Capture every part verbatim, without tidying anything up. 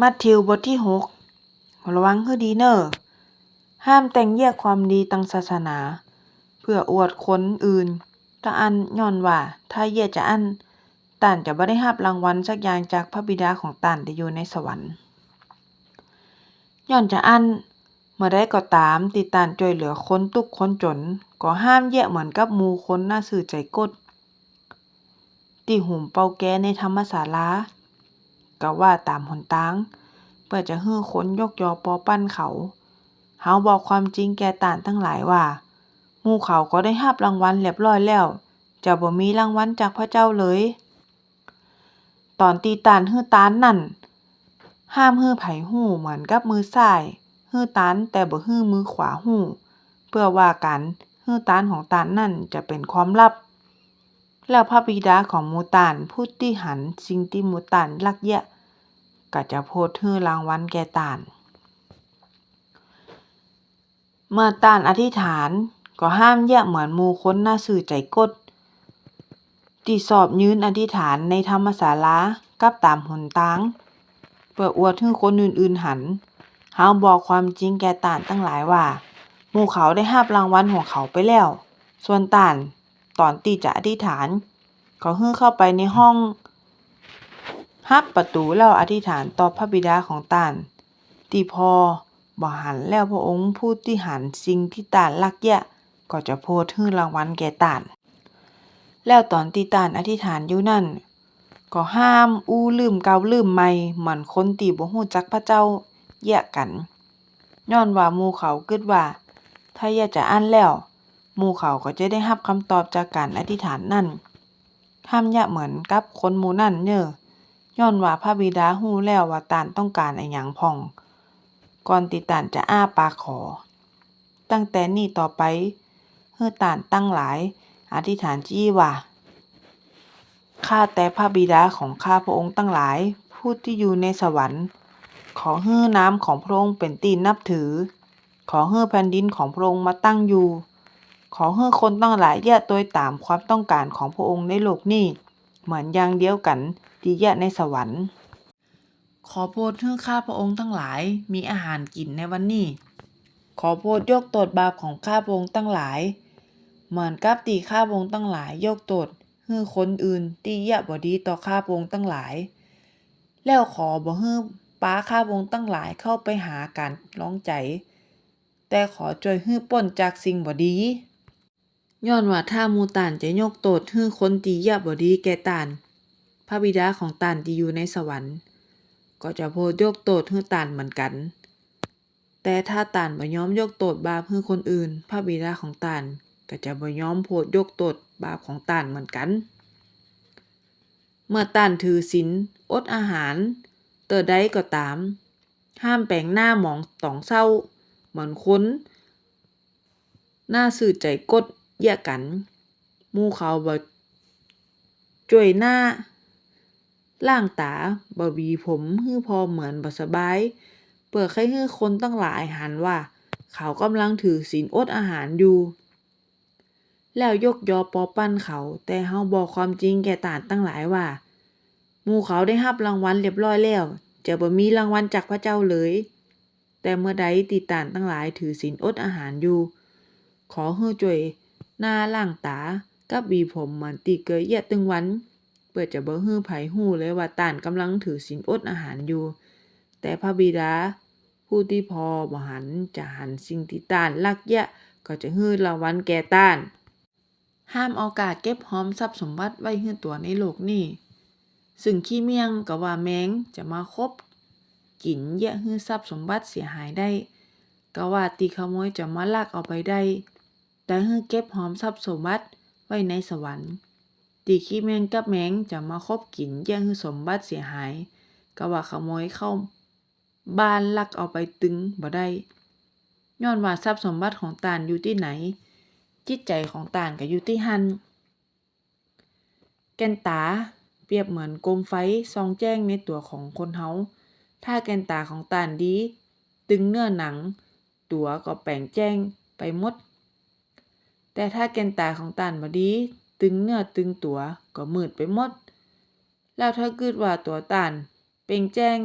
มัทธิวบทตี้หก ระวังหื้อดีเน่อ ห้ามแต่งเยียะความดีตังศาสนา เปื้ออวดคนอื่น ตะอั้น ย้อนว่าถ้าเยียะจาอั้น ต้านจะบ่ได้ฮับรางวัลสักอย่างจากพระบิดาของต้านตี้อยู่ในสวรรค์ ย้อนจาอั้น เมื่อใดก็ต๋ามตี้ต้านจ้วยเหลือคนตุ๊กข์คนจ๋น ก็ห้ามเยียะเหมือนกับหมู่คนหน้าซื่อใจ๋ก๊ด ตี้หุมเป่าแกในธรรมศาลา กาว่าต๋ามหนตาง เปื้อจะหื้อคนยกยอปอปั้นเขา เฮาบอกความจริงแก่ต้านตังหลายว่า หมู่เขาก็ได้ฮับรางวัลเรียบร้อยแล้ว จะบ่มีรางวัลจากพระเจ้าเลย ต๋อนตี้ต้านหื้อตานนั้น ห้ามหื้อใผฮู้เหมือนกับมือซ้ายหื้อตาน แต่บ่หื้อมือขวาฮู้ เปื้อว่าก๋านหื้อตานของต้านนั้นจะเป๋นความลับ แล้วพระบิดาของหมู่ต้านผู้ตี้หันสิ่งตี้หมู่ต้านลักเยียะ ก็จะโผดหื้อรางวัลแก่ต้าน เมื่อต้านอธิษฐาน ก็ห้ามเยียะเหมือนหมู่คนหน้าซื่อใจ๋ก๊ด ตี้ชอบยืนอธิษฐานในธรรมศาลากับต๋ามหนตาง เปื้ออวดหื้อคนอื่นๆหัน เฮาบอกความจริงแก่ต้านตังหลายว่า หมู่เขาได้ฮับรางวัลของเขาไปแล้ว ส่วนต้าน ต๋อนตี้จะอธิษฐาน ก็หื้อเข้าไปในห้อง หับประตู๋แล้วอธิษฐานต่อพระบิดาของต้าน ตี้ผ่อบ่หัน แล้วพระองค์ผู้ตี้หันสิ่งตี้ต้านลักเยียะ ก็จะโผดหื้อรางวัลแก่ต้าน แล้วต๋อนตี้ต้านอธิษฐานอยู่นั้น ก็ห้ามอู้ลืมเก่าลืมใหม่เหมือนคนตี้บ่ฮู้จักพระเจ้าเยียะกั๋น ย้อนว่าหมู่เขากึ๊ดว่า ถ้าเยียะจาอั้นแล้ว หมู่เขาก็จะได้ฮับกำตอบจากก๋านอธิษฐานนั้น ห้ามเยียะเหมือนกับคนหมู่นั้นเน่อ ย้อนว่าพระบิดาฮู้แล้วว่าต้านต้องก๋านอะหยังพ่อง ก่อนตี้ต้านจะอ้าปากขอ ตั้งแต่นี้ต่อไป หื้อต้านตังหลายอธิษฐานจาอี้ว่า ข้าแต่พระบิดาของข้าพระองค์ตังหลาย ผู้ตี้อยู่ในสวรรค์ ขอหื้อนามของพระองค์เป๋นตี้นับถือ ขอหื้อแผ่นดินของพระองค์มาตั้งอยู่ ขอหื้อคนตังหลายเยียะตวยต๋ามความต้องก๋านของพระองค์ในโลกนี้ เหมือนอย่างเดียวกั๋นตี้เยียะในสวรรค์ ขอโผดหื้อข้าพระองค์ตังหลายมีอาหารกิ๋นในวันนี้ ขอโผดยกโต้ษบาปของข้าพระองค์ตังหลาย เหมือนกับตี้ข้าพระองค์ตังหลายยกโต้ษหื้อคนอื่นตี้เยียะบ่ดีต่อข้าพระองค์ตังหลาย แล้วขอบ่หื้อปาข้าพระองค์ตังหลายเข้าไปหาก๋านลองใจ๋ แต่ขอจ้วยหื้อป๊นจากสิ่งบ่ดี ย้อนว่าถ้าหมู่ต้านจะยกโต้ษหื้อคนตี้เยียะบ่ดีแก่ต้าน พระบิดาของต้านตี้อยู่ในสวรรค์ ก็จะโผดยกโต้ษหื้อต้านเหมือนกั๋น แต่ถ้าต้านบ่ยอมยกโต้ษบาปหื้อคนอื่น พระบิดาของต้านก็จะบ่ยอมโผดยกโต้ษบาปของต้านเหมือนกั๋น เมื่อต้านถือศีลอดอาหารเตื้อใดก็ต๋าม ห้ามแป๋งหน้าหมองต๋องเศร้า เหมือนคนหน้าซื่อใจ๋ก๊ดเยียะกั๋น หมู่เขาบ่จ้วยหน้าล้างต๋า บ่หวีผมหื้อผ่อเหมือนบ่สบาย เปื้อใค่หื้อคนตังหลายหันว่าเขาก่ำลังถือศีลอดอาหารอยู่ แล้วยกยอปอปั้นเขา แต่เฮาบอกความจริงแก่ต้านตังหลายว่า หมู่เขาได้ฮับรางวัลเรียบร้อยแล้ว จะบ่มีรางวัลจากพระเจ้าเลย แต่เมื่อใดตี้ต้านตังหลายถือศีลอดอาหารอยู่ ขอหื้อจ้วยหน้าล้างต๋ากับหวีผมเหมือนตี้เกยเยียะตึงวัน เปื้อจะบ่หื้อใผฮู้เลยว่าต้านก่ำลังถือศีลอดอาหารอยู่ แต่พระบิดาผู้ตี้ผ่อบ่หันจะหันสิ่งตี้ต้านลักเยียะ ก็จะหื้อรางวัลแก่ต้าน ห้ามเอาก้าเก็บหอมทรัพย์สมบัติไว้หื้อตั๋วในโลกนี้ ซึ่งขี้เmiesยงกาว่าแมงจะมาขบกิ๋นเยียะหื้อทรัพย์สมบัติเสียหายได้ กาว่าตี้ขโมยจะมาลักเอาไปได้ แต่หื้อเก็บหอมทรัพย์สมบัติไว้ในสวรรค์ ตี้ขี้เmiesยงกับแมงจะมาขบกิ๋นเยียะหื้อสมบัติเสียหาย กาว่าขโมยเข้าบ้านลักเอาไปตึงบ่ได้ ย้อนว่าทรัพย์สมบัติของต้านอยู่ตี้ไหน จิตใจ๋ของต้านก็อยู่ตี้หั้น แก่นต๋าเปรียบเหมือนโกมไฟส่องแจ้งในตั๋วของคนเฮา ถ้าแก่นต๋าของต้านดี ตึงเนื้อหนังตั๋วก็แป๋งแจ้งไปหมด แต่ถ้าแก่นต๋าของต้านบ่ดี ตึงเนื้อตึงตั๋วก็มืดไปหมด แล้วถ้ากึ๊ดว่าตั๋วต้านเปล่งแจ้ง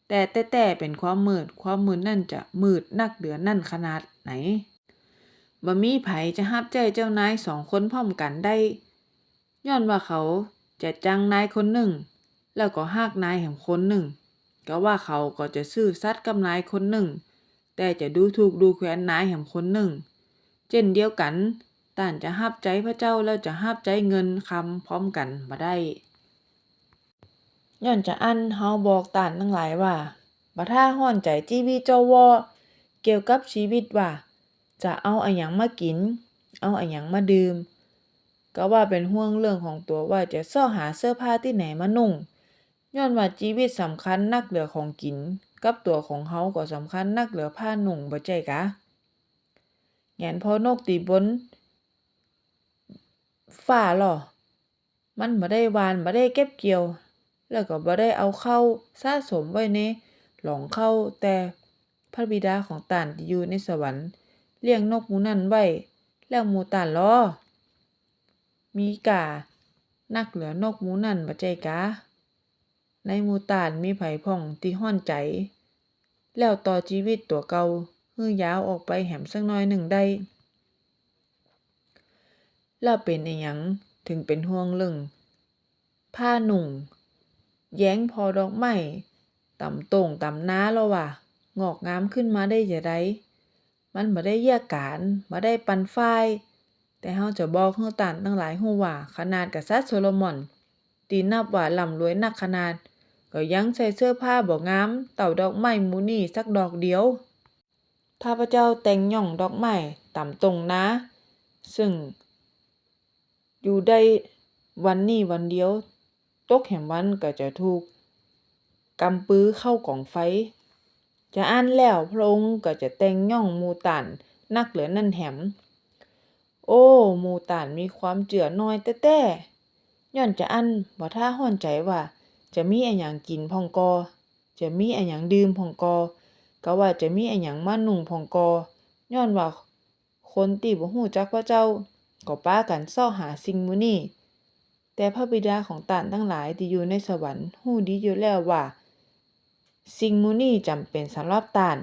แต่แต๊ๆ เป๋นความมืด ความมืดนั้นจะมืดนักเหลือนั้นขนาดไหน บ่มีใผจะฮับใจ๊เจ้านายสองคนพร้อมกั๋นได้ ย้อนว่าเขาจะจังนายคนนึ่ง แล้วก็ฮักนายแหมคนนึ่ง กาว่าเขาก็จะซื่อสัตย์กับนายคนนึ่ง แต่จะดูถูกดูแควนนายแหมคนนึ่ง เจ้นเดียวกั๋น ต้านจะฮับใจ๊พระเจ้าแล้วจะฮับใจ๊เงินคำพร้อมกั๋นบ่ได้ ย้อนจาอั้นเฮาบอกต้านตังหลายว่า บ่ถ้าฮ้อนใจ๋ตี้วีจ้อวอ เกี่ยวกับจีวิตว่า จะเอาอะหยังมากิ๋น เอาอะหยังมาดื่ม กาว่าเป๋นห่วงเรื่องของตั๋วว่าจะเซาะหาเสื้อผ้าตี้ไหนมานุ่ง ย้อนว่าจีวิตสำคัญนักเหลือของกิ๋น กับตั๋วของเฮาก็สำคัญนักเหลือผ้านุ่งบ่ใจ้กา แหงนผ่อนกตี้บนฟ้าลอ มันบ่ได้หว่าน บ่ได้เก็บเกี่ยว แล้วก็บ่ได้เอาข้าวสะสมไว้ในหลองข้าว แต่พระบิดาของต้านตี้อยู่ในสวรรค์เลี้ยงนกหมู่นั้นไว้ แล้วหมู่ต้านลอ มีก้านักเหลือนกหมู่นั้นบ่ใจ้กา ในหมู่ต้านมีใผพ่องตี้ฮ้อนใจ๋ แล้วต่อจีวิตตั๋วเก่าหื้อยาวออกไปแหมสักหน้อยนึ่งได้ แล้วเป๋นอะหยังเถิงเป๋นห่วงเรื่องผ้านุ่ง แยงผ่อดอกไม้ ต๋ามต้งต๋ามนาลอว่า งอกงามขึ้นมาได้จาใด มันบ่ได้เยียะก๋าน บ่ได้ปันฝ้าย แต่เฮาจะบอกหื้อต้านตังหลายฮู้ว่า ขนาดกษัตริย์โซโลมอน ตี้นับว่าร่ำรวยนักขนาด ก็ยังใส่เสื้อผ้าบ่งามเต้าดอกไม้หมู่นี้สักดอกเดียว ถ้าพระเจ้าแต่งย่องดอกไม้ต๋ามต้งนา ซึ่งอยู่ได้วันนี้วันเดียว ตกแหมวันก็จะถูกก๋ำปือเข้ากองไฟ จาอั้นแล้วพระองค์ก็จะแต่งย่องหมู่ต้านนักเหลือนั้นแหม โอ้ หมู่ต้านมีความเจื้อน้อยแต๊ๆ ย้อนจาอั้นบ่ถ้าฮ้อนใจ๋ว่าจะมีอะหยังกิ๋นพ่องก่อ จะมีอะหยังดื่มพ่องก่อ กาว่าจะมีอะหยังมานุ่งพ่องก่อ ย้อนว่าคนตี้บ่ฮู้จักพระเจ้าก็ปากั๋นเซาะหาสิ่งหมู่นี้ แต่พระบิดาของต้านตังหลายตี้อยู่ในสวรรค์ฮู้ดีอยู่แล้วว่า สิ่งหมู่นี้จ๋ำเป๋นสำหรับต้าน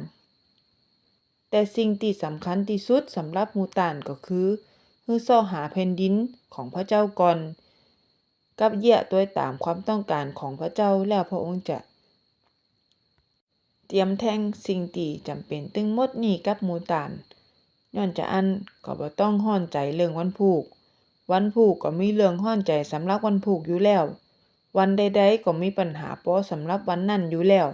แต่สิ่งตี้สำคัญตี้สุดสำหรับหมู่ต้านก็คือ หื้อเซาะหาแผ่นดินของพระเจ้าก่อน กับเยียะตวยต๋ามความต้องก๋านของพระเจ้า แล้วพระองค์จะเตรียมแท่งสิ่งตี้จ๋ำเป๋นตึงหมดนี้กับหมู่ต้าน ย้อนจาอั้นก็บ่ต้องฮ้อนใจ๋เรื่องวันพูก วันพูกก็มีเรื่องฮ้อนใจ๋สำหรับวันพูกอยู่แล้ว วันใดๆ ก็มีปัญหาปอสำหรับวันนั้นอยู่แล้ว